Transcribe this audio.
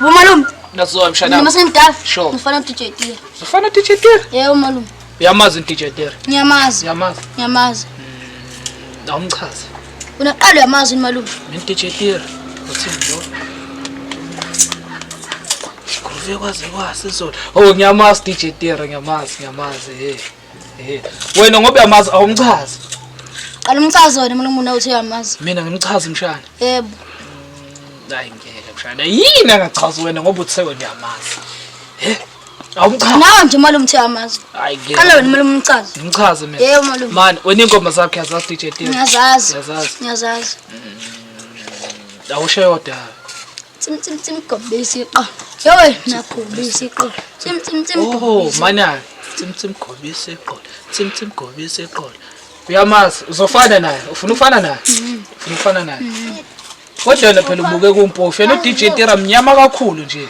Bo malume. Nazoa mshana. Mina sengidala. Sure. Ngifana DJ Tira. Ufana DJ Tira? Yebo malume. Uyamazi DJ Tira? Ngiyamazi. Uyamazi? Ngiyamazi. Awumchaze. Unaqala uyamazi yini malume? Mina DJ Tira. Uthini lo? Groove kwaze kwase izolo. Oh ngiyamazi DJ Tira, ngiyamazi, ngiyamazi. Hey. Hey. Wena ngoba uyamazi awumchazi. Qala umchazo wena malume una uthi uyamazi. Mina ngimchazi mshana. Yebo. Hayi ngeke mshana. Yini angachazi wena ngoba uthe wena uyamazi. He? Awumchazi. Nawe nje malume uthi uyamazi. Hayi ngeke. Qala wena malume umchazo. Ngimchaze mina. Yebo malume. Man, wena ingoma zakho uyazazi DJ Tira. Ngiyazazi. Uyazazi. Ngiyazazi. Awusho yodwa. Tsim tsim tsim gobisi iqolo. Yowe nagobisi iqolo. Tsim tsim tsim. Oh, gobisi. mana. Tsim tsim gobisi iqolo. Tsim tsim gobisi iqolo. Uyamazi, uzofana naye. Ufuna ufana naye? Ufuna ufana naye? Kodwa yena phela ubuke kumpofu. Yena uDJ Tira mnyama kakhulu nje.